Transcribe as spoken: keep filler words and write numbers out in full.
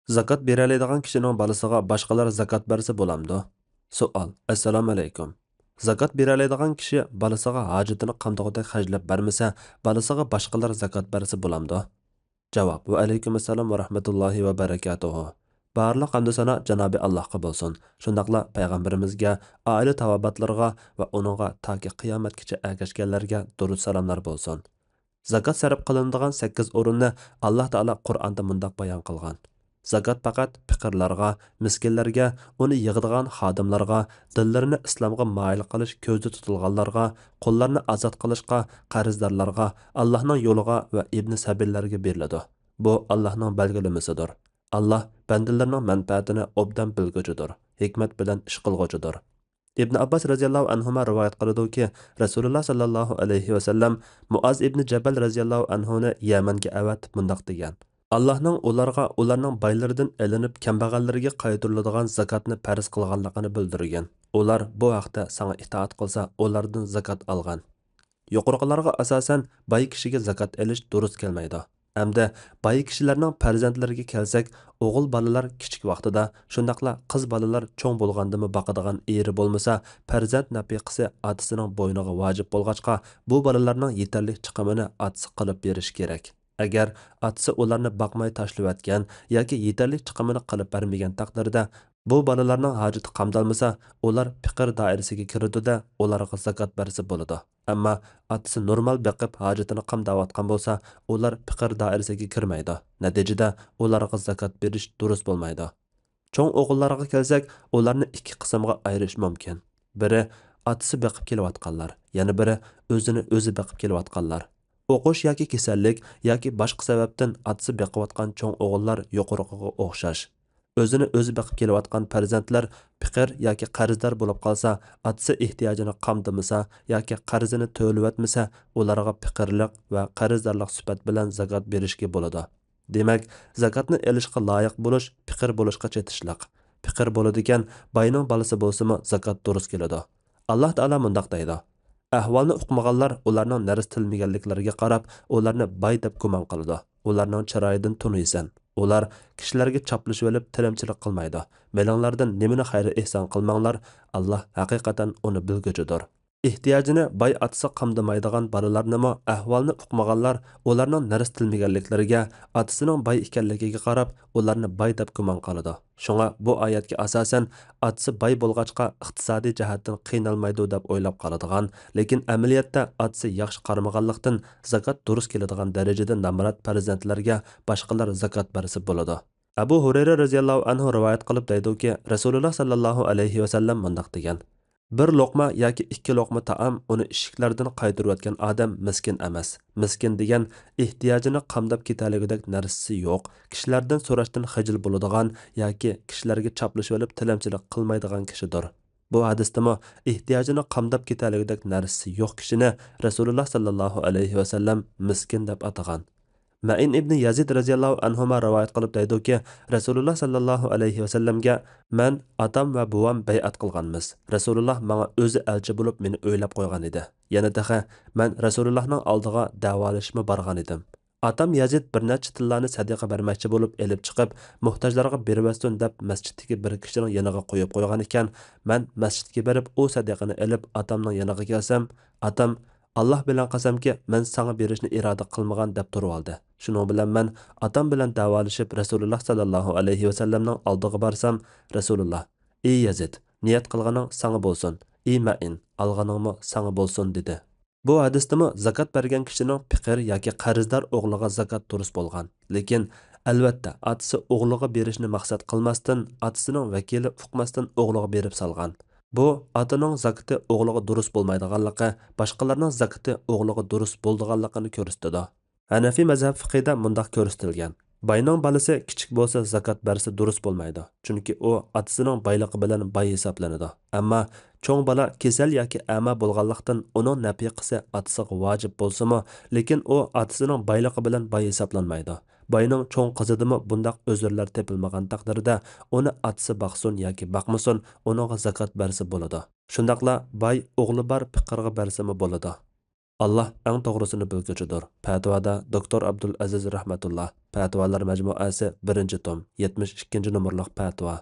زاكات بېرەلەيدىغان كىشىنىڭ بالىسىغا باشقىلار زاكات بەرسە بولامدۇ؟ سوئال. ئەسسالامۇئەلەيكۇم. زاكات بېرەلەيدىغان كىشى بالىسىغا ھاجىتىنى قامدىغۇدەك خەجلەپ بەرمىسە، بالىسىغا باشقىلار زاكات بەرسە بولامدۇ؟ جاۋاب. ۋەئەلەيكۇمۇسسالام ۋەرەھمەتۇللاھى ۋەبەرەكاتۇھۇ. بارلىق ھەمدۇ سانا جانابى ئاللاھقا بولسۇن. شۇنداقلا پەيغەمبىرىمىزگە، ئائىلە تاۋابىئاتلىرىغا ۋە ئۇنىڭغا تاكى قىيامەتكىچە ئەگەشكەنلەرگە دۇرۇت سالاملار بولسۇن. زاكات سەرپ قىلىنىدىغان سەككىز ئورۇننى ئاللاھ تائالا قۇرئاندا مۇنداق بايان قىلغان: زاكات پەقەت پېقىرلارغا، مىسكىنلەرگە، ئۇنى يىغىدىغان خادىملارغا، دىللىرىنى ئىسلامغا مايىل قىلىش كۆزدە تۇتۇلغانلارغا، قۇللارنى ئازاد قىلىشقا، قەرزدارلارغا، ئاللاھنىڭ يولىغا ۋە ئىبنى سەبىللەرگە بېرىلىدۇ. بۇ ئاللاھنىڭ بەلگىلىمىسىدۇر. ئاللاھ بەندىلىرىنىڭ مەنپەئەتىنى ئوبدان بىلگۈچىدۇر، ھېكمەت بىلەن ئىش قىلغۇچىدۇر. ئىبن ئابباس رەزىياللاھۇ ئەنھۇما رىۋايەت قىلىدۇكى، رەسۇلۇللاھ ساللاللاھۇ ئەلەيھى ۋەسەللەم مۇئاز ئىبنى جەبەل رەزىياللاھۇ ئەنھۇنى يەمەنگە ئەۋەتىپ مۇنداق دېگەن: ئاللاھنىڭ ئۇلارغا ئۇلارنىڭ بايلىرىدىن ئېلىنىپ كەمبەغەللىرىگە قايتۇرۇلىدىغان زاكاتنى پەرز قىلغانلىقىنى بىلدۈرگىن. ئۇلار بۇ ھەقتە ساڭا ئىتائەت قىلسا، ئۇلاردىن زاكات ئالغىن. يۇقىرىقىلارغا ئاساسەن، باي كىشىگە زاكات ئېلىش دۇرۇس كەلمەيدۇ. ئەمدى باي كىشىلەرنىڭ پەرزەنتلىرىگە كەلسەك، ئوغۇل بالىلار كىچىك ۋاقتىدا، شۇنداقلا قىز بالىلار چوڭ بولغاندىمۇ باقىدىغان ئېرى بولمىسا، پەرزەنت نەپىقىسى ئاتىسىنىڭ بوينىغا ۋاجىپ بولغاچقا، بۇ بالىلارنىڭ يېتەرلىك چىقىمىنى ئاتىسى قىلىپ بېرىشى كېرەك. ئەگەر ئاتىسى ئۇلارنى باقماي تاشلىۋەتكەن ياكى يېتەرلىك چىقىمىنى قىلىپ بەرمىگەن تەقدىردە، بۇ بالىلارنىڭ ھاجىتى قامدالمىسا، ئۇلار پېقىر دائىرىسىگە كىرىدۇ-دە، ئۇلارغا زاكات بەرسە بولىدۇ. ئەمما ئاتىسى نورمال بېقىپ، ھاجىتىنى قامداۋاتقان بولسا، ئۇلار پېقىر دائىرىسىگە كىرمەيدۇ. نەتىجىدە، ئۇلارغا زاكات بېرىش دۇرۇس بولمايدۇ. چوڭ ئوغۇللارغا كەلسەك، ئۇلارنى ئىككى قىسىمغا ئايرىش مۇمكىن. بىرى، ئاتىسى بېقىپ كېلىۋاتقانلار، يەنە بىرى، ئۆزىنى ئۆزى بېقىپ كېلىۋاتقانلار. ئوقۇش ياكى كېسەللىك ياكى باشقا سەۋەبتىن ئاتىسى بېقىۋاتقان چوڭ ئوغۇللار يۇقىرىقىغا ئوخشاش. ئۆزىنى ئۆزى بېقىپ كېلىۋاتقان پەرزەنتلەر پېقىر ياكى قەرزدار بولۇپ قالسا، ئاتىسى ئېھتىياجىنى قامدىمىسا ياكى قەرزىنى تۆلىۋەتمىسە، ئۇلارغا پېقىرلىق ۋە قەرزدارلىق سۈپەت بىلەن زاكات بېرىشكە بولىدۇ. دېمەك، زاكاتنى ئېلىشقا لايىق بولۇش پېقىر بولۇشقا چېتىشلىق. پېقىر بولىدىكەن، باينىڭ بالىسى بولسىمۇ زاكات دۇرۇس كېلىدۇ. ئاللاھ تائالا مۇنداق دەيدۇ: ئەھۋالنى ئۇقمىغانلار ئۇلارنىڭ نەرسە تىلىمىگەنلىكلىرىگە قاراپ، ئۇلارنى باي دەپ گۇمان قىلىدۇ. ئۇلارنىڭ چىرايىدىن تونۇيسەن. ئۇلار كىشىلەرگە چاپلىشىۋېلىپ تىلەمچىلىك قىلمايدۇ. مېلىڭلاردىن نېمىنى خەير ئېھسان قىلماڭلار، ئاللاھ ھەقىقەتەن ئۇنى بىلگۈچىدۇر. ئېھتىياجىنى باي ئاتىسى قامدىمايدىغان بالىلارنىمۇ، ئەھۋالنى ئۇقمىغانلار ئۇلارنىڭ نەرسە تىلىمىگەنلىكلىرىگە، ئاتىسىنىڭ باي ئىكەنلىكىگە قاراپ، ئۇلارنى باي دەپ گۇمان قىلىدۇ. شۇڭا بۇ ئايەتكە ئاساسەن، ئاتىسى باي بولغاچقا ئىقتىسادىي جەھەتتىن قىينالمايدۇ دەپ ئويلاپ قالىدىغان، لېكىن ئەمەلىيەتتە ئاتىسى ياخشى قارىمىغانلىقتىن، زاكات دۇرۇس كېلىدىغان دەرىجىدە نامرات پەرزەنتلەرگە باشقىلار زاكات بەرسە بولىدۇ. ئەبۇ ھۇرەيرە رەزىياللاھۇ ئەنھۇ رىۋايەت قىلىپ دەيدۇكى، رەسۇلۇللاھ ساللاللاھۇ ئەلەيھى ۋەسەللەم مۇنداق دېگەن: بىر لوقما ياكى ئىككى لوقما تائام ئۇنى ئىشىكلەردىن قايتۇرۇۋەتكەن ئادەم مىسكىن ئەمەس. مىسكىن دېگەن ئېھتىياجىنى قامداپ كېتەلىگۈدەك نەرسىسى يوق، كىشىلەردىن سوراشتىن خىجىل بولىدىغان ياكى كىشىلەرگە چاپلىشىۋېلىپ تىلەمچىلىك قىلمايدىغان كىشىدۇر. بۇ ھەدىستىمۇ ئېھتىياجىنى قامداپ كېتەلىگۈدەك نەرسىسى يوق كىشىنى رەسۇلۇللاھ ساللاللاھۇ ئەلەيھى ۋەسەللەم مىسكىن دەپ ئاتىغان. مەئىن ئىبنى يەزىد رەزىياللاھۇ ئەنھۇما رىۋايەت قىلىپ دەيدۇكى، رەسۇلۇللاھ ساللاللاھۇ ئەلەيھى ۋەسەللەمگە مەن، ئاتام ۋە بوۋام بەيئەت قىلغانمىز. رەسۇلۇللاھ ماڭا ئۆزى ئەلچى بولۇپ مېنى ئۆيلەپ قويغان ئىدى. يەنە تېخى مەن رەسۇلۇللاھنىڭ ئالدىغا دەۋالىشىشمۇ بارغان ئىدىم. ئاتام يەزىد بىر نەچچە تىللانى سەدىقە بەرمەكچى بولۇپ ئېلىپ چىقىپ، موھتاجلارغا بېرىۋەتسۇن دەپ مەسچىتتىكى بىر كىشىنىڭ يېنىغا قويۇپ قويغان ئىكەن، مەن مەسچىتكە بېرىپ ئۇ سەدىقىنى ئېلىپ ئاتامنىڭ يېنىغا كەلسەم، ئاتام، ئاللاھ بىلەن قەسەمكى، مەن ساڭا بېرىشنى ئىرادە قىلمىغان دەپ تۇرۇۋالدى. شۇنىڭ بىلەن مەن ئاتام بىلەن دەۋالىشىپ رەسۇلۇللاھ ساللاللاھۇ ئەلەيھى ۋەسەللەمنىڭ ئالدىغا بارسام، رەسۇلۇللاھ، ئى يەزىد، نىيەت قىلغىنىڭ ساڭا بولسۇن، ئى مەئىن، ئالغىنىڭمۇ ساڭا بولسۇن، دېدى. بۇ ھەدىستىمۇ زاكات بەرگەن كىشىنىڭ پېقىر ياكى قەرزدار ئوغلىغا زاكات دۇرۇس بولغان. لېكىن، ئەلۋەتتە، ئاتىسى ئوغلىغا بېرىشنى مەقسەت قىلماستىن، ئاتىسىنىڭ ۋەكىلى ئۇقماستىن ئوغلىغا بېرىپ سالغان. بۇ، ئاتىنىڭ زاكىتى ئوغلىغا دۇرۇس بولمايدىغانلىقى، باشقىلارنىڭ زاكىتى ئوغلىغا دۇرۇس بولىدىغانلىقىنى كۆرسىتىدۇ. ھەنەفىي مەزھەپ فىقھىدا مۇنداق كۆرسىتىلگەن: باينىڭ بالىسى كىچىك بولسا زاكات بەرسە دۇرۇس بولمايدۇ، چۈنكى ئۇ ئاتىسىنىڭ بايلىقى بىلەن باي ھېسابلىنىدۇ. ئەمما چوڭ بالا كېسەل ياكى ئەما بولغانلىقتىن، ئۇنىڭ نەپىقىسى ئاتىسىغا ۋاجىپ بولسىمۇ، لېكىن ئۇ ئاتىسىنىڭ بايلىقى بىلەن باي ھېسابلانمايدۇ. باينىڭ چوڭ قىزىدىمۇ بۇنداق ئۆزۈرلەر تېپىلمىغان تەقدىردە، ئۇنى ئاتىسى باقسۇن ياكى باقمىسۇن، ئۇنىڭغا زاكات بەرسە بولىدۇ. شۇنداقلا باي ئوغلى بار پېقىرغا بەرسىمۇ بولىدۇ. ئاللا ئەڭ توغرىسىنى بىلگۈچىدۇر. پەتىۋادا دوكتور ئابدۇل ئەزىز رەھمەتۇللا، پەتىۋالار مەجمۇئەسى، بىرىنچى توم، يەتمىش ئىككىنچى نومۇرلۇق پەتىۋا.